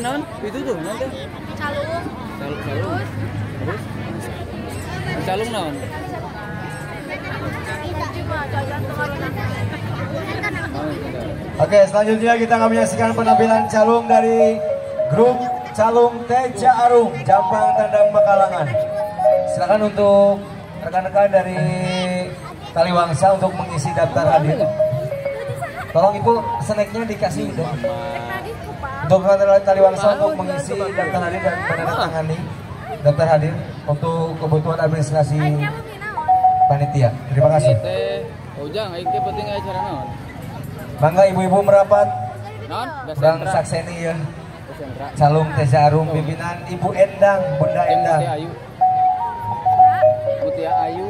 Itu naon? Itu tuh naon teh? Calung. Calung. Terus? Calung naon? Oke, selanjutnya kita akan menyaksikan penampilan calung dari grup Calung Teja Arum, Jampang Tandang Makalangan. Silakan untuk rekan-rekan dari Taliwangsa untuk mengisi daftar hadir. Tolong ibu snacknya dikasih dong. Untuk Taliwangsa untuk mengisi daftar hadir dan menandatangani daftar hadir untuk kebutuhan administrasi panitia. Terima kasih. Bangga ibu-ibu merapat. Kurang sakseni ya. Calung Teja Arum pimpinan Ibu Endang, Bunda Endang. Mutia Ayu.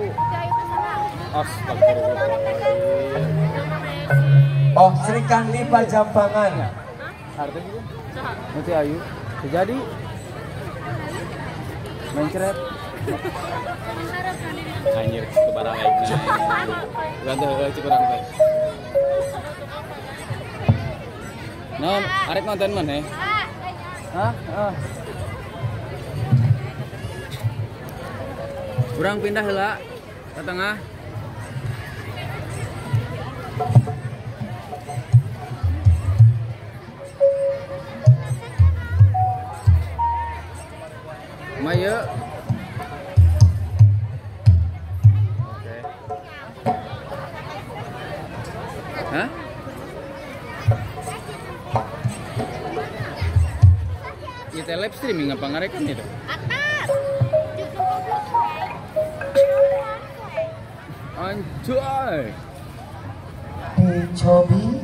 Oh, Sri Kandi Pajampangan. Mutia Ayu. Terjadi mencret. Anjir, kebarang aing. Ganti heula kurang teh. Naon, arek nonton maneh? Hah? Ah. Kurang pindah heula ke tengah. Maya. Oke. Hah? Kita live streaming apa ngarekan itu? Atas. Anjay. Dicobi.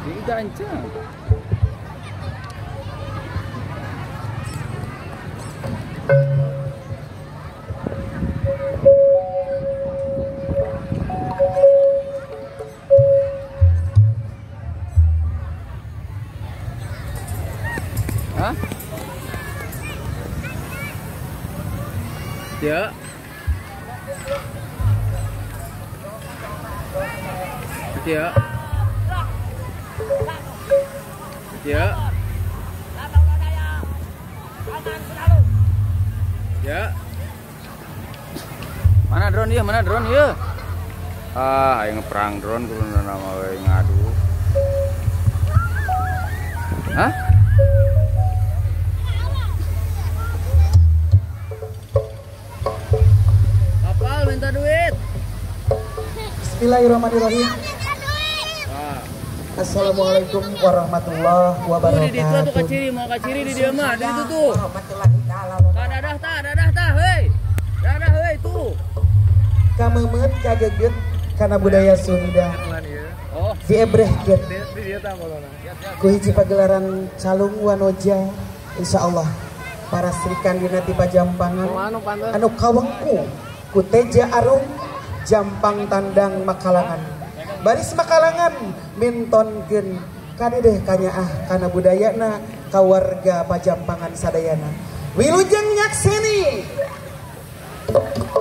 Digancang. Hah? Ya. Ya. Ya. Ya. Mana drone ya? Mana drone ya? Ah, ayo ngeperang drone kudu nama we ngadu. Hah? Kapal minta duit. Bismillahirrahmanirrahim. Assalamualaikum warahmatullahi wabarakatuh. Di itu tuh kaciri, mau kaciri di dia mah, di itu tuh. Dadah tah, dadah tah, hei. Dadah hei tuh. Kamemet kageget kana budaya Sunda. Oh, diebrehkeun. Ku hiji pagelaran Calung Wanoja, insyaallah para Sri Kandi ti Pajampangan anu kawengku ku Teja Arum Jampang Tandang Makalangan. Baris Makalangan mintonkeun kadedeh kanyaah kana budayana ka warga Pajampangan sadayana. Wilujeng nyakseni. Hah?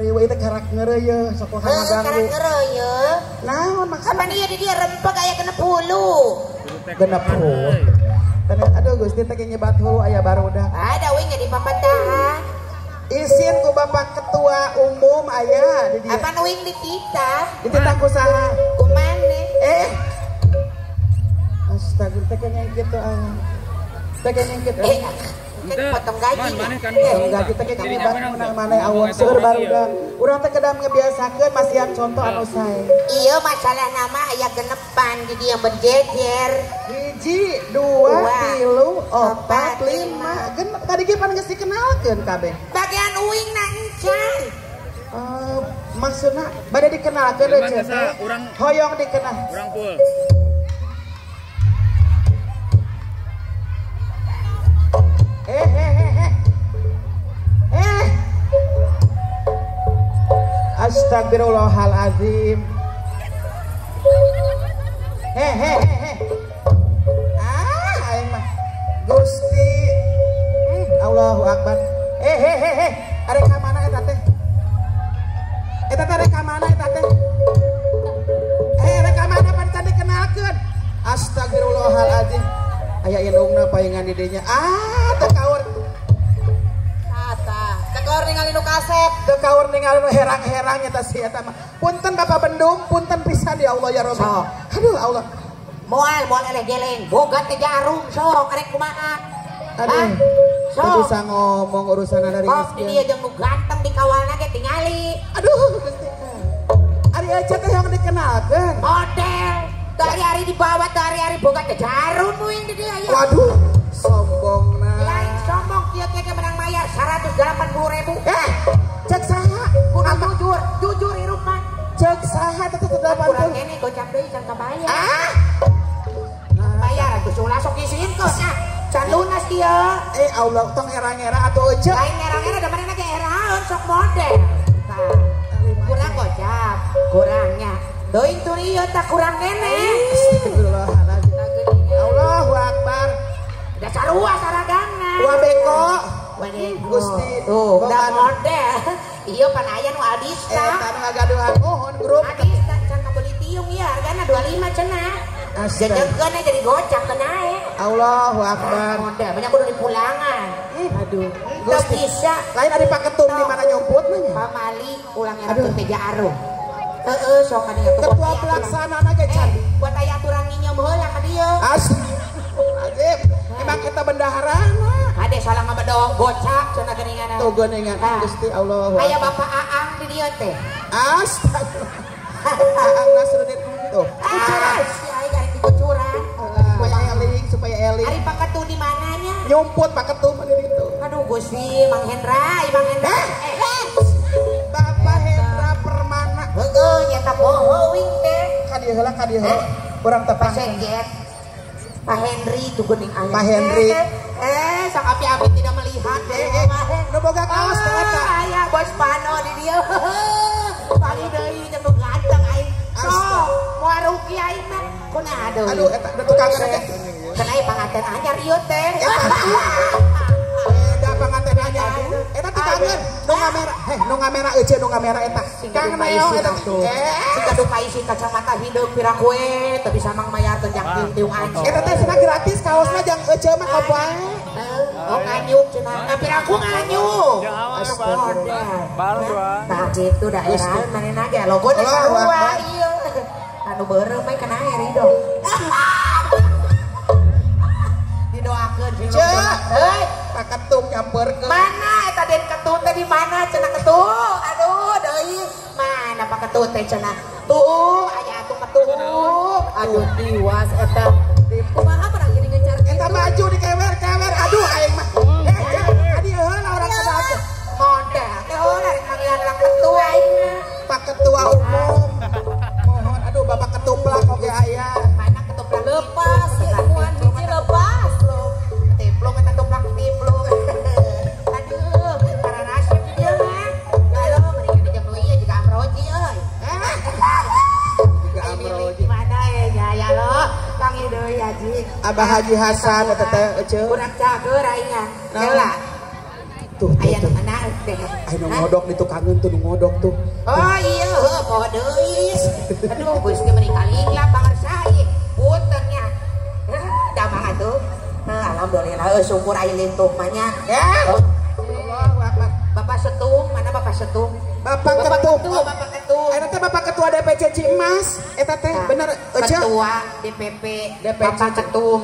Ngariwe teh karak ngeureuy sok kumaha ganggu. Karak ngeureuy. Naon maksudna? Kapan ieu di dieu rempeg aya 60. 60. Teh aduh Gusti teh nyebat hulu aya barudak. Ada we nya di papatahan. Isin ku Bapak Ketua Umum aya di dieu. Apan uing dititah? Dititah ku saha? Ku maneh. Astagfirullah teh kenging kitu ah. Teh kenging kitu. Potong gaji. Gaji teh kenging menang maneh awon seueur barudak. Urang teh kedam ngebiasakeun masihan contoh anu sae. Iya masalah nama aya genepan di dieu berjejer. 1, 2, 3, 4, 5 genep. Tadi ge pan geus dikenalkeun kabeh. Bagian uing na encan. Maksudna bade dikenalkeun deui teh. Hoyong dikenal. Urang pul. Astagfirullahalazim. Ah, aing mah. Gusti. Allahu Akbar. Arek ka mana eta teh? Eta teh arek ka mana eta teh? Arek ka mana pan can dikenalkeun? Astagfirullahalazim. Aya indungna paingan di dinya. Ah, teu kaur. Teu kaur ningali nu kasep, teu kaur ningali nu herang-herang eta si eta mah. Punten Bapak Bendung, punten pisan ya Allah ya Rabbi. Aduh Allah. Moal eleh geleng, boga teh jarum sok arek kumaha. Aduh. Teu bisa ngomong urusan dari geus. Di dieu jeung nu ganteng dikawalna ge tingali. Aduh Gusti. Ari aja teh yang dikenalkeun. Model hari-hari dibawa, hari-hari boga teh jarum uing di dieu aya. Waduh, sombongna. Lain sombong kieu teh menang mayar 180.000. Cek saha? Kudu jujur, jujur hirup mah. Cek saha teh 180. Kurang kene gocap deui can kabayar. Ah. Bayar atuh ulah sok isinkeun ah. Can lunas ieu. Allah tong era-era atuh euceuk. Lain era-era da manehna ge eraeun sok model. Tah. Kurang gocap, kurangnya. Doing turi ieu tak kurang kene. Astagfirullahaladzim. Allahu Akbar. Da sarua saragana. Wa beko. Gusti tuh, da model. Ieu pan aya nu Adista. Eta nu ngagaduhan mohon grup. Adista can kabeli tiung ieu hargana 25 cenah. Jejekeun jadi gocap ke naik. Allahu Akbar. Model banyak kudu dipulangan. Aduh. Teu bisa. Lain ari paketum di mana nyumput mah nya. Pamali ulang era Teja Arum. Heeh, sok ka dieu. Ketua pelaksanana ge can. Buat aya aturan nginyeum heula ka dieu. Astagfirullahaladzim. Emang kita bendaharana. Ade salah ngabedong gocap cenah geuningan. Tuh geuningan Gusti Allahu. Aya Bapak Aang di dieu teh. Astagfirullah. Aang Nasruddin tuh. Kucuran. Si aing arek dikucuran. Supaya eling, supaya eling. Ari Pak Ketu di mananya? Nyumput Pak Ketu mah di ditu. Aduh Gusti, Mang Hendra, Mang Hendra. Bapak Hendra Permana. Heeh, nyata poho wing teh. Ka dieu heula, ka dieu heula. Urang tepang. Pak Henry tuh geuning aya. Pak Henry. Sang api-api tidak melihat. Nu boga kaos teh eta. Aya bos Pano di dieu. Pali deui jeung nu ganteng aing. Sok, moal rugi aing mah. Kunaha deui? Aduh eta da tukangan teh. Cenah panganten anyar ieu teh. Da panganten anyar. Eta tukangan nu ngamera. Nu ngamera euceun nu ngamera eta. Kang Neo eta. Sing gaduh paisi kacamata hideung pira kowe teu bisa mang mayarkeun jang tiung anjing. Eta teh cenah gratis kaosna jang euceun mah kabae. Oh nganyuk cenah. Piraku nganyuk. Astagfirullah. Tah kitu daerah manehna ge logona sarua ieu. Anu beureum we kana air hidup. Didoakeun sing heuy, Pak Ketum nyamperkeun. Mana eta Den Ketut teh di mana cenah Ketut? Aduh deui. Mana Pak Ketut teh cenah? Tuh aya atuh Ketut. Aduh tiwas eta. Kumaha barang jadi ngecar eta baju dikewer-kewer. Aduh aing mah. Adi heula urang kada. Model teh heula rek manggihan urang ketua aing mah. Pak Ketua Umum. Mohon aduh Bapak Ketuplak oge aya. Mana ketuplak lepas ilmuan hiji lepas. Tiplung eta tuplak tiplung. Aduh, para nasib dieu mah. Halo, mending jeung nu ieu juga Amroji euy. Juga Amroji. Mana ya ya lo. Kang deui Haji. Abah Haji Hasan eta teh eceu. Kurang cager aing. Heula. Tuh, aya nu mana teh. Anu ngodok di tukangeun tuh nu ngodok tuh. Oh iya heuh poho deui. Aduh Gusti meni kalinglah pangersa ieu. Punten nya. Damang atuh. Alhamdulillah syukur aya lintuh mah nya. Ya. Allahu akbar. Bapak Setum, mana Bapak Setum? Bapak Ketum. Bapak Ketum. Eta teh Bapak Ketua DPC Cimas. Eta teh bener Ece. Ketua DPP Bapak Ketum.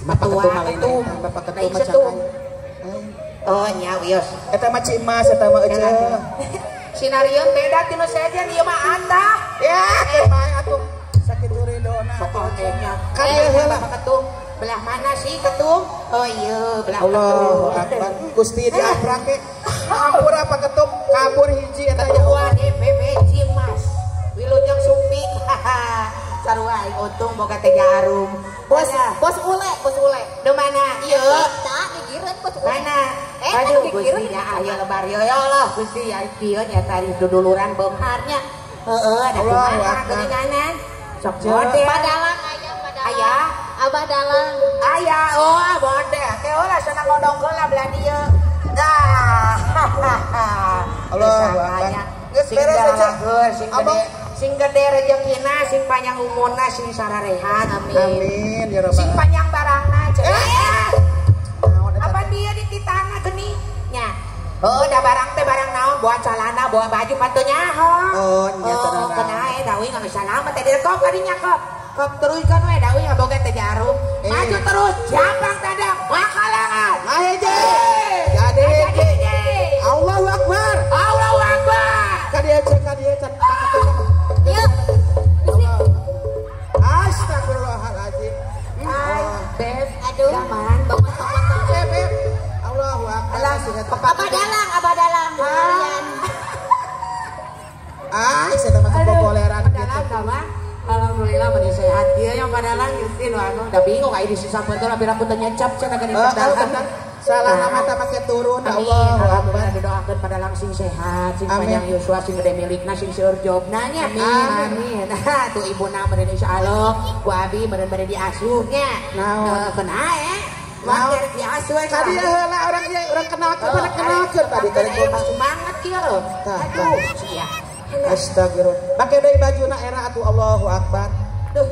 Bapak Ketum, Bapak Ketum mah Setum. Oh nya wios. Eta mah Cimas eta mah Ece. Sinario beda tinu sejen ieu mah anda. Ya, keun bae atuh. Sakitu ridona. Pokok teh nya. Kan heula Bapak Ketum. Belah mana sih Ketum? Oh iya, belah Allahu Akbar. Gusti diaprak ke. Ampura Pak Ketum, kabur hiji eta ya. Ketua DPP Cimas. Wilujeng Sumping. Sarua aing untung boga teh jarum. Bos, bos ule, bos ule. Di mana? Ieu. Eta gigireun bos ule. Mana? Aduh Gusti ya aya lebar ya Allah Gusti ya ieu nya tadi duduluran beungharnya. Heeh, da kumaha geuninganan. Sok model. Padalang aya, padalang. Aya. Abah dalang. Aya, oh model. Ke ulah sana ngodong heula belah dieu. Dah. Allahu Akbar. Geus beres aja. Sing gede, sing gede rejekina, sing panjang umurna, sing sararehat. Amin. Amin ya rabbal. Sing panjang barangna cenah. Apa dia di titana geuning nya. Oh, da barang teh barang naon, bawa celana, bawa baju patunya ho. Oh, nya oh, kena eh dawi nggak salamet teh kop kadinya kop. Kop teruskan we dawi ngaboga teh jarum. Maju terus, Jampang Tandang, Makalangan. Ngaheje. Jadi. Allahu Akbar. Allahu Akbar. Kadieu cek kadieu cek. Yuk. Astagfirullahaladzim. Hai, Beb. Aduh. Zaman Beb, Beb. Allahu Akbar. Abah dalang, abah dalang. Ah, saya masuk popoleran gitu. Alhamdulillah meni sehat ieu yang padalang Gusti nu agung da bingung aya di sisa betul apabila aku teu nyecap cenah geuning padalang. Salah nama teh make turun Allah Akbar didoakeun padalang sing sehat, sing panjang yuswa, sing gede milikna, sing seueur jobna nya. Amin. Nah, tuh ibuna meureun insyaallah ku abi meureun bade diasuh nya. Naon? Kena Naon diasuh we kadi heula urang ieu urang kenalkeun pada kenalkeun tadi tadi semangat kieu. Aduh, sia. Astagfirullah. Make deui bajuna era atuh Allahu Akbar. Duh,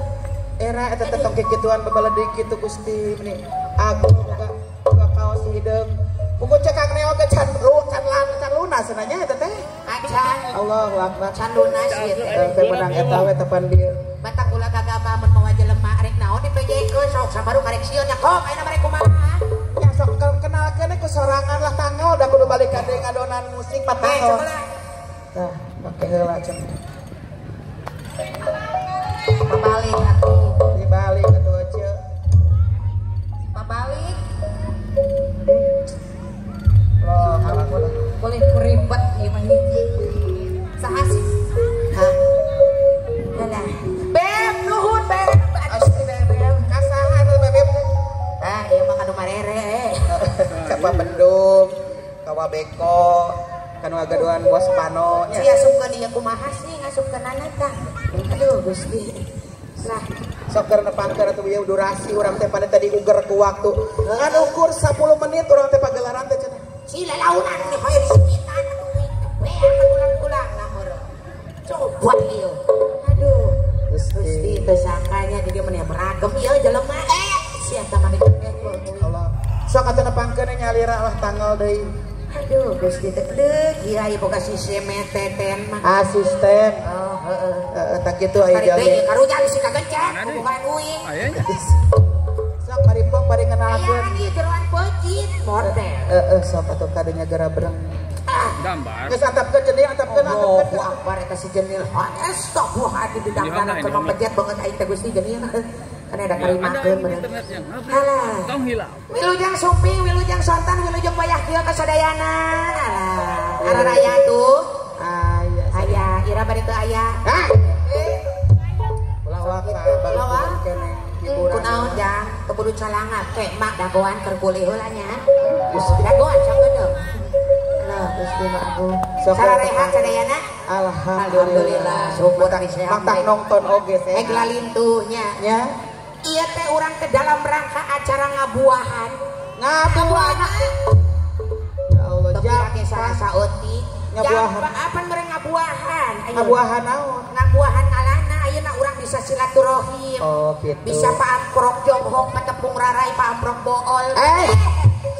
era eta teh tong kikituan babaledik kitu Gusti meni. Agung boga boga kaos hideung. Pukul cek Kang Neo ge can can lunas cenah nya eta teh. Acan. Allahu Akbar. Can lunas ieu teh. Teh menang eta we tepan dieu. Batak ulah gagabah mun mawa jelema rek naon dipejekeun sok sabaru karek sieun nya kok ayeuna merek kumaha. Ya sok kenalkeun ku sorangan lah tanggal da kudu balik ka deui ngadonan musik patanggal. Tah, pake heula cenah. Pabalik atuh. Dibalik atuh ece. Pabalik. Loh, ampun. Boleh kuribet ieu mah hiji. Saha sih? Hah? Alah. Beb, nuhun Beb. Aduh, Beb. Kasaha atuh Beb? Ah, ieu mah kanu marere. Kapa bendung, kawa beko. Kan wagaduan bos pano nya. Si asupkeun ieu kumaha sih ngasupkeunana tah. Aduh Gusti. Lah, sok keur nepangkeun atuh ieu durasi urang teh pada tadi uger ku waktu. Ngan ukur 10 menit urang teh pagelaran teh cenah. Si lalaunan nih hoyong disekitan atuh beak ulang-ulang lamur. Coba ieu. Aduh, Gusti teu sangkanya di dieu meni beragam ieu jelema. Sia eta mah Allah. Sok atuh nepangkeun nyalira lah tanggal deui. Aduh, Gusti teh deuk ieu aya boga sistem teten mah. Asisten. Oh, heeh. Heeh, tak kitu aya jalmi. Karunya bisi kagencet bukan uing. Aya nya. Sok bari pok bari ngenalkeun. Aya ieu jeroan peucit model. Heeh, sok atuh kadenya gara breng. Gambar. Geus antapkeun jenil, antapkeun, antapkeun. Allahu Akbar eta si jenil. Astagfirullahaladzim di dangdanan keur mapejet banget aing teh Gusti jenil. Kan ada karimakeun bener. Alah. Tong hilap. Wilujeng sumping, wilujeng sonten, wilujeng wayah kieu kasadayana. Alah. Araraya tuh. Aya. Aya, ira bari teu aya. Hah? Ulah waka balik keneh hiburan. Kunaon jang, teu kudu calangat teh mak dagoan keur kulih heula nya. Dagoan sok geudeung. Lah Gusti mah agung. Sararehat sadayana. Alhamdulillah. Syukur sehat. Matak nonton oge sehat. Egla lintuhnya. Nya. Iya teh urang ke dalam rangka acara ngabuahan. Ngabuahan. Ya Allah, jam. salah saeutik. Ngabuahan. Apa meureun ngabuahan? Ngabuahan naon? Ngabuahan ngalana ayeuna urang bisa silaturahim. Oh gitu. Bisa paamprok jonghong patepung rarai paamprok bool.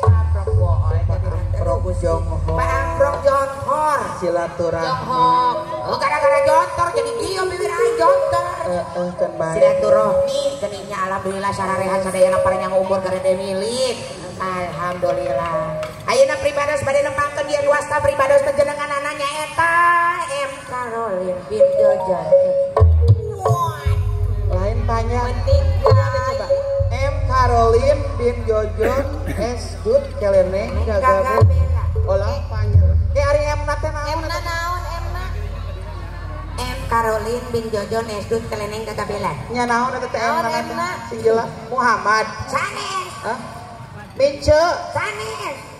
Paamprok bool. Paamprok jonghong. Paamprok jonghor. Silaturahim. Jonghong. Oh gara-gara jontor jadi ieu bibir aing jontor. Heeh kan bae. Silaturahmi geuning alhamdulillah sararehat sadayana paranyang umur garede milik. Alhamdulillah. Ayeuna pribados bade nempangkeun dieu wasta pribados panjenenganana nyaeta M Caroline bin Jojon. Lain tanya. Meninggal. Coba. M Caroline bin Jojon S Dut Keleneng Gagabela. Olah panjang. Eh ari M na teh naon? M na naon M na? M Caroline bin Jojon S Dut Keleneng Gagabela. Nya naon eta teh M na? Sing jelas Muhammad. Sanes. Hah? Mince. Sanes.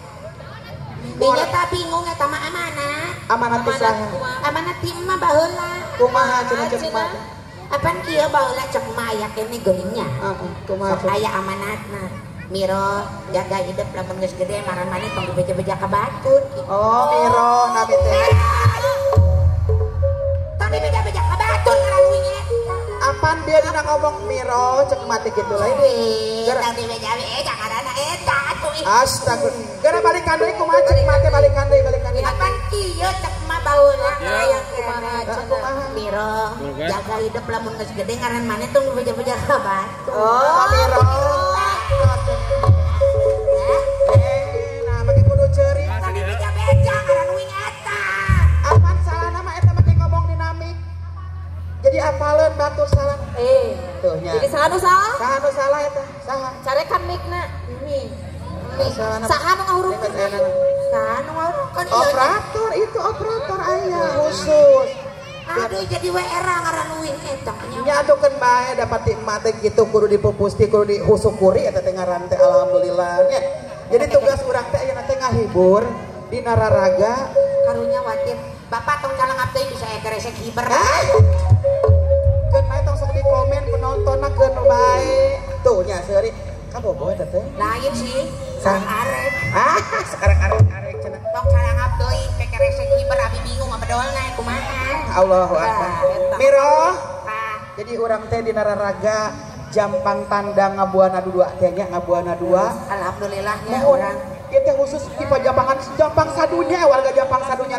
Binya tak bingung eta mah amanat. Amanat ti saha? Amanat ti emak baheula. Kumaha cenah cek emak? Apan kieu baheula cek emak aya keneh geuning nya. Heeh, kumaha sok aya amanatna. Miro jaga hidup lamun geus gede maran-mane tong dibeja-beja ka batur kitu. Oh, Miro nabi teh. Tong dibeja-beja ka batur ngaran uing eta. Apan dia dina ngomong Miro cek emak teh kitu lain. Tong dibeja-beja ngaranna eta atuh. Astagfirullah. Gara balikan deui kumaha cek emak teh balikan deui. Apan kieu cek emak baheula aya kumaha cenah. Miro jaga hidup lamun geus gede ngaran maneh tong dibeja-beja ka batur. Oh, Miro. Nah, make kudu ceuri. Tong dibeja-beja ngaran uing eta. Apan salahna mah eta make ngomong dinamik. Jadi apaleun batur salah. Tuh nya. Jadi saha nu salah? Saha nu salah eta? Saha? Carekan mikna. Mi. Saha nu ngahurungkeun? Saha nu ngahurungkeun? Operator itu operator aya khusus. Aduh jadi we era ngaran uing eta nya. Nya atuh keun bae dapat ti emak teh kitu kudu dipupusti kudu dihusukuri eta teh ngaran teh alhamdulillah nya. Jadi tugas urang teh ayeuna teh ngahibur dina raraga karunya watir. Bapak tong calangap deui bisa aya keresek hiber. Keun bae tong sok di komen penontonna keun bae. Tuh nya seuri kabogoh eta teh. Lain sih, sareng arek. Ah, sekarang arek cenah. Tong calangap deui keresek hiber abi bingung ngabedolna kumaha. Allahu akbar. Miro. Jadi urang teh dina raraga Jampang Tandang ngabuana dua teh nya ngabuana dua. Alhamdulillah nya urang. Ieu teh khusus di Jampangan Jampang sadunya warga Jampang sadunya